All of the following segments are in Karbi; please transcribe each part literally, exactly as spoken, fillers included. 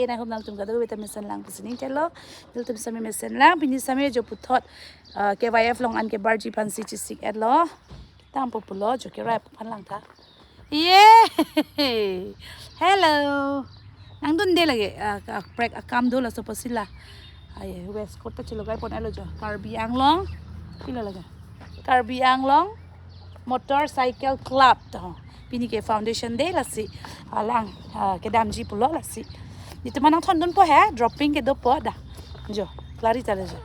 Nangtum kadokave ta mesen lang pusi ning chelo. Nelitum sitame mesen lang, pini sitame jo puthot, ah, K Y F along an kebarji aphansi chesik-etlo. Tangpo pulo, jo kerai aphan langtha. Ye! Hello. Nangdunde lake, ah, kaprek akam do laso apotsi la. Aye, waistcoat ta chelogai pon-etlo jo. Karbi Anglong. Pilo lake. Karbi Anglong Motorcycle Club to. Pini ke foundation day lasi. Alang, ah, kedamji pulo lasi. Nelitum nangthondunpo he, dropping ke dopo dah. Jo, Clarita dah jo.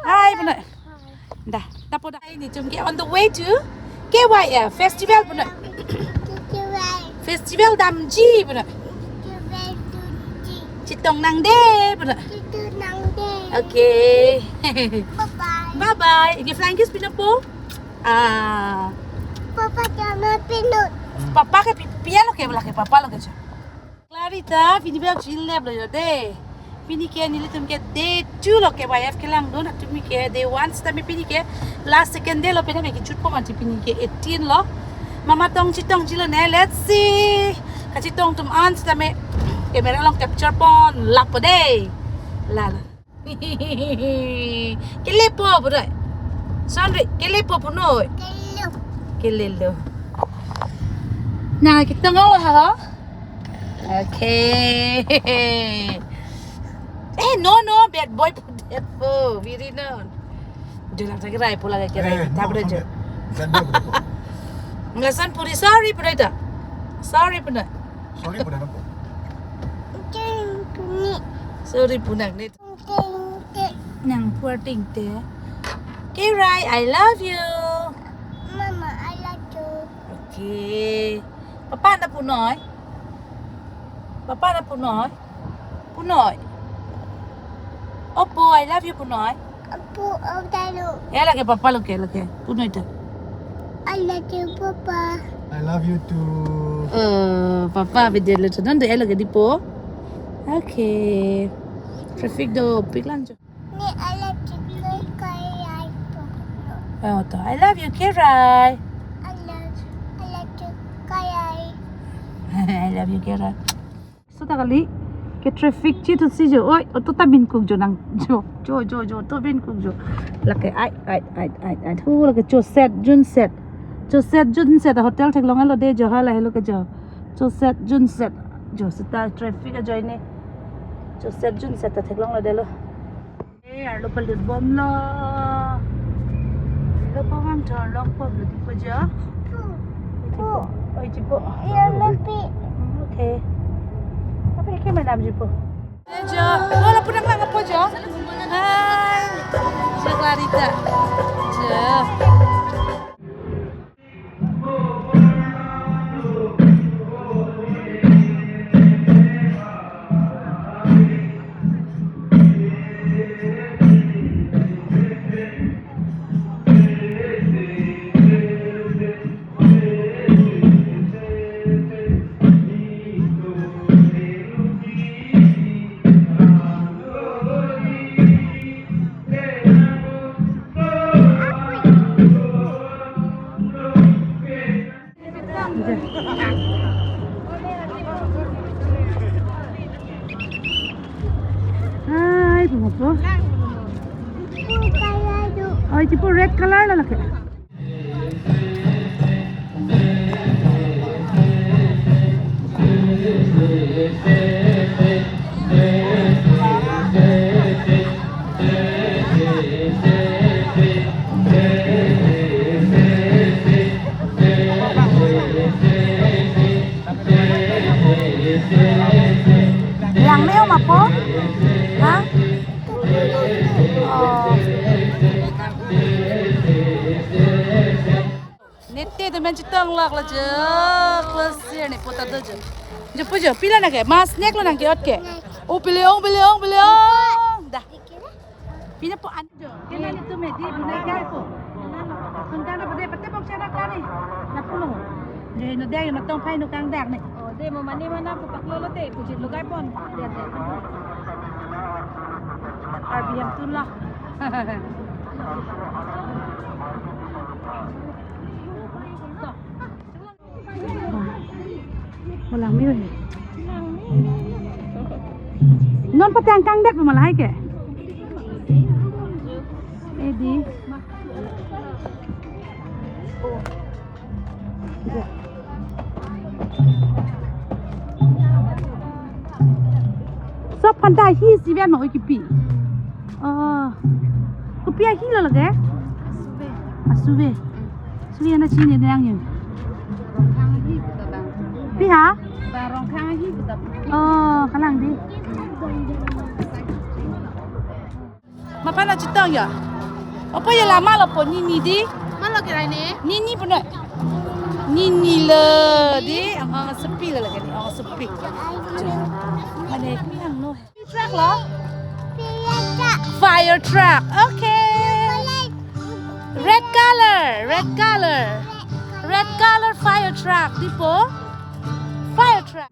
Hai, punoi. Dah, dah po dah. Nelitum ke on the way to K Y F festival punoi. Festival damji punoi. Chetong nangde punoi. Okay. Bye bye. Bye bye. Ini flying kiss pinopo? Ah. Papa jangan pinut. Papa ke pi-, pia lo ke, lake papa lo ke jo. Clarita, pini bel chin lep lo jo de. Pini ke nelitum ke day two lo K Y F kelangdun, atumi ke day one sitame pini ke last second day lo, pini ke kejutpo mati, pini ke eighteen lo. Mama tong chetongji lo ne, let's see. Kachetong atum an sitame camera along capture pon lapo de. La la. Kelepo punoi. Sonri, kelepo punoi. Kelelo. Kelelo. Nangketong ho ha. Okay. Eh, no, no, bad boy pu det po. Viri no. Jo lang ta keraipo lake kerai. Eh, no, tabra jo. Bad boy pu det po. Ngasonpuri sorry punoi ta. Sorry punoi. Sorry pu det po. Sorry pu nang ne. Nang puar tingte. Kirai, I love you. Mama, I love you. Okay. Papa na punoi. Papa na punoi. Punoi. Opo, I love you punoi. Apo, oh, tayo. Ya lake papa lo ke, lake. Punoi ta. I love you, Papa. I love you too. Eh, papa video lo tu nonde lake dipo. Okay. Traffic dopik lang jo. Ni I love you, Kirai. Oh, to. I love you, Kirai. I love, I love you, Kirai. I love you, Kirai. So ta kali ke traffic chithusi jo. Oi, auto ta binkuk jo nang. Jo, jo, jo, jo, auto binkuk jo. Lake ai, ai, ai, ai, ai. Hu lake choset junset. Choset junset hotel theklonglo de jo, hala helo ke jo. Choset junset. Jo seta traffic ajoine. Choset junset ta theklonglo de lo. Eh, arlo palut bomlo. Lo pawang thor long pom lo dipo jo. Pu. Oi dipo. Pu. Oi dipo. Iya, mepi. Hmm, okay. Apa ke madam dipo? Eh, jo. Wala punang lang apo jo. Hai. Jo Clarita. Jo. Hai, bunga po. Oh, iti po red color lo lake. Yang neo ma po? Ha? Oh. Nete de men chetong lak la je. Close ne pota do je. Je po je, pila nangke, mas nek lo nangke-ot ke. Oh, pili ong, pili ong, pili ong. Dah. Pina po an jo. Kena ni tu me di bunai kai po. Sungkan apa dia, pete pok chana klani. Na pulo. Je no dia, no tong phai no kangdak ni. Oh, de mo mani mana pu paklo lote, pu jit lo kai pon. Dia de. Arbi yang tun lah. Wah. Walang mil he. Non patang kangdek ma lahai ke. Eh, di. Sob aphan ta ahi isi pen ma oi kipi. Oh. Kopi ahi lo lake? Asuve. Asuve. Asuve ana chini ne yang yun. Rongkhang ahi kita bang. Pi ha? Bang Rongkhang ahi kita. Oh, kalang di. Maphan chetong ya. Apa ya lama lo po nini di? Malo kira ini? Nini puno. Nini lo di. Ang, ang sepi lo lagi ni. Ang sepi. Mana yang no? Truck lo? Fire truck. Fire truck. Okay. Red color. Red color. Red color fire truck. Di po. Fire truck.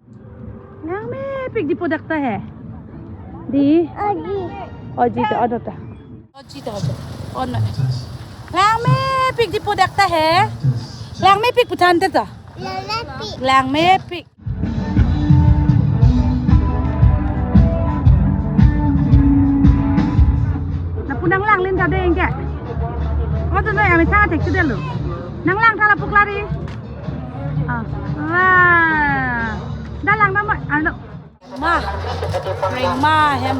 Langmepik di po dak ta he. Di. Oji. Oji ta ono ta. Oji ta oji. Ono. Langmepik di po dak ta he. Langmepik pu than te ta. Langmepik. Langmepik. Lapu nanglang lin ta deng ke. Oh, tu noi, ami tha thek si delo. Nanglang ta lapu klari. Ah. Wah. Dak lang nama, ano. Ma. Ring ma hem.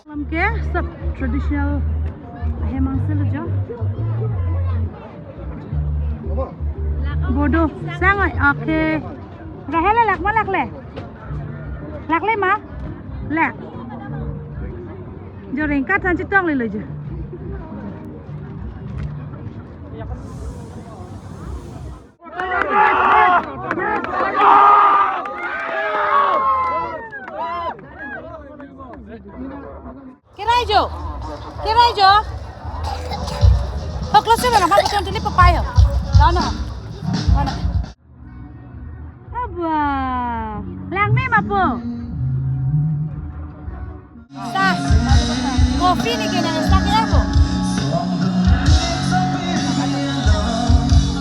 Lam ke sab traditional hem angselo jo. Bodo, sang oi, okay. Rahel lak ma lakle? Lakle ma? Lak. Jo ring kat han chetong le lo jo. Kirai jo. Kirai jo. Ho close na, ma ko tili papai ho. Lana. Lana. Abah. Langme ma po. Sa. Coffee ni ke nang sa ke po.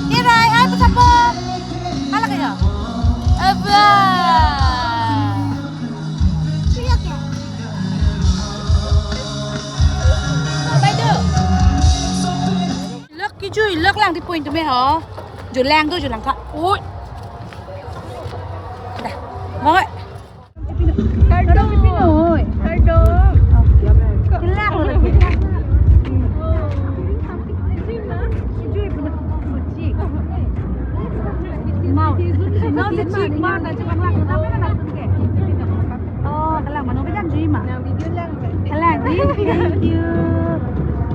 Kirai, ai, pasal po. Hala kaya. Abah. Baido. Lok kejui, lok lang di point me ho. Jo lang do, jo lang tha. Oi. Dah. Mong oi. Kardom. Kardom. Kardom. Kelak lo lagi. Kejui pun. Mau. Mau si chik, mau na chik lang lang. Kenapa na lang ke? Oh, kalang ma nong pe damjui ma. Nang video lang. Kalang di, thank you.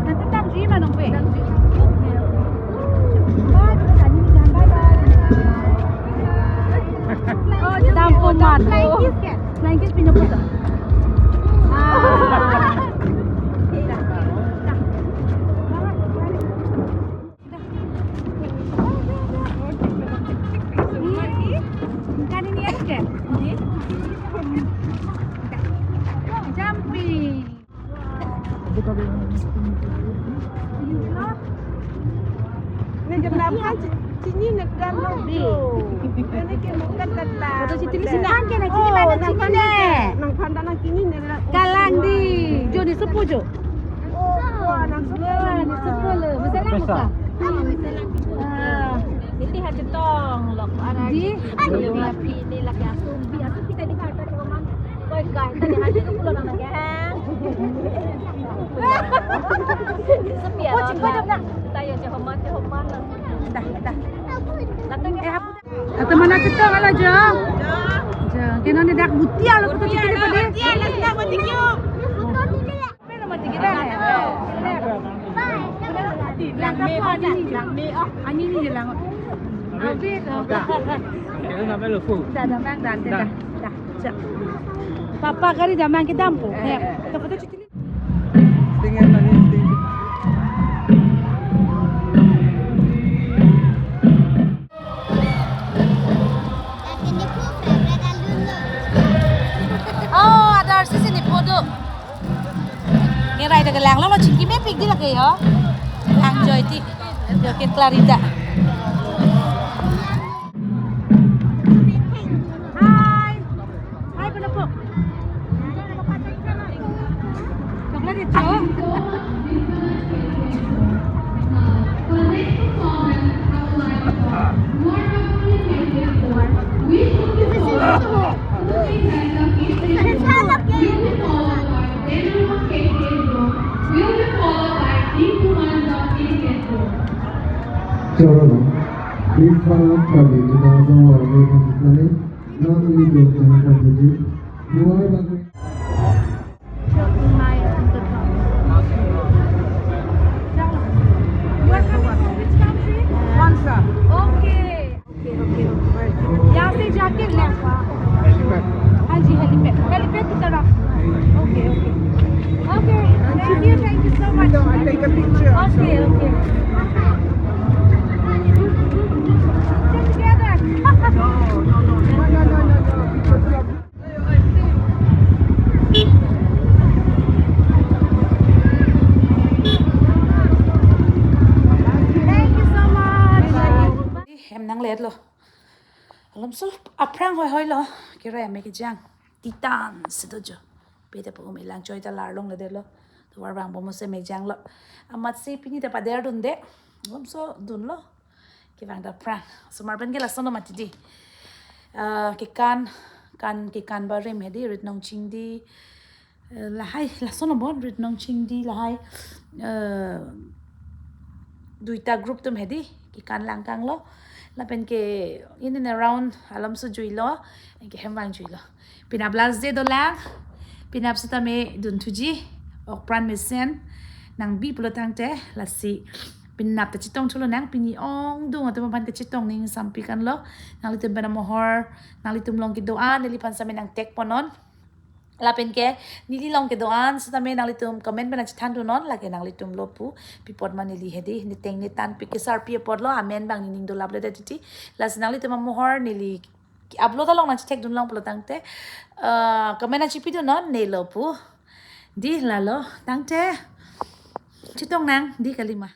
Nanti damjui ma nong pe. Damjui. Bye, bye, bye, bye. Oh, dampo ma to. Flying kiss ke? Flying kiss pinopo to. Ah. Kan ini ya, Ken? Jumping. Ini kenapa ci-, cini nekan lo jo. Ini ke bukan kata. Foto citi sini an ke na cini mana cini ne. Nang panda nang cini ne. Kalang di. Jo di sepu jo. Oh, wah, nang sepu. Wah, di sepu lo. Bisa lang buka. Ah. Iti ha chetong lok ara. Di? Aduh, ya, ini lagi asumbi. Asumbi tadi kata cuma. Koi kai, tadi ha chetong pulo nang lagi. Sepi ya. Oh, cingko jam na. Tayo cehoma, cehoma. Dah, dah. Latang eh, hapus. Atau mana chetong ala jo? Jo, keno ni dak butia lo foto citi pade. Butia lo, dak butia. Langme, langme, oh, ani ni lang. Abi to. Kaya na melo fu. Dah, dah, mang, dah, dah, dah, dah. Papa kari dah mang ke dampo. Ya. Kita foto citi. Sting and money, sting. Oh, adar si sini podo. Kirai dak lang lo, lo chingki mepik di lake yo. Ang Joy ti. Yo ke Clarita. Please follow up kami kita semua orang yang kami. Nama ini dokter apa tadi? Dua bagi. You are coming from which country? France. Okay. Okay, okay, okay. यहाँ से जाके left. हाँ जी, helipad, helipad की तरफ. Okay, okay. Okay, thank you, thank you so much. No, I take a picture. Okay, okay. Sit together. No, no, no, no, no, no, no, because you are Thank you so much. Hem nangletlo. Alomso aphrang hoihoilo. Kira me kejang. Titan si dojo. Pete po umi lang choi ta larlongledetlo. Tovar bang bomo si mejanglo. Amatsi pini ta paderdunde. Alomso dunlo. Kevang ta aphrang. Osomar pen ke lason lo mati di. Ah, kekan, kan kekan barim hedi, Rit Nongchingdi. Eh, lahai, lason lo bon, Rit Nongchingdi lahai. Eh, duita group atum hedi, kekan langkanglo. Lapen ke in and around alomso juilo, ke hem vang juilo. Penap last day dolang, penap sitame dunthuji, okpran mesen, nangbi pulo tangte, lasi penap ta chetong thulo nang, pini ongdung atum aphan kachetong ning sampi kanlo, nanglitum pen amohor, nanglitum along kedo-an, neliphan sitame nang tag ponnon. Lapen ke, neli along kedo-an, sitame nanglitum comment pen nangchethan dunnon, lake nanglitum lo pu, pi apot ma neli hedi, ne teng ne tan pi kesarpi apotlo, amen bang nening dolapledet titi, lasi nanglitum amohor, neli upload along nangchethek dunlong pulo tangte, eh, comment nangchepi dunnon, nelo pu. Di lalo, tangte, chetong nang, di kalima.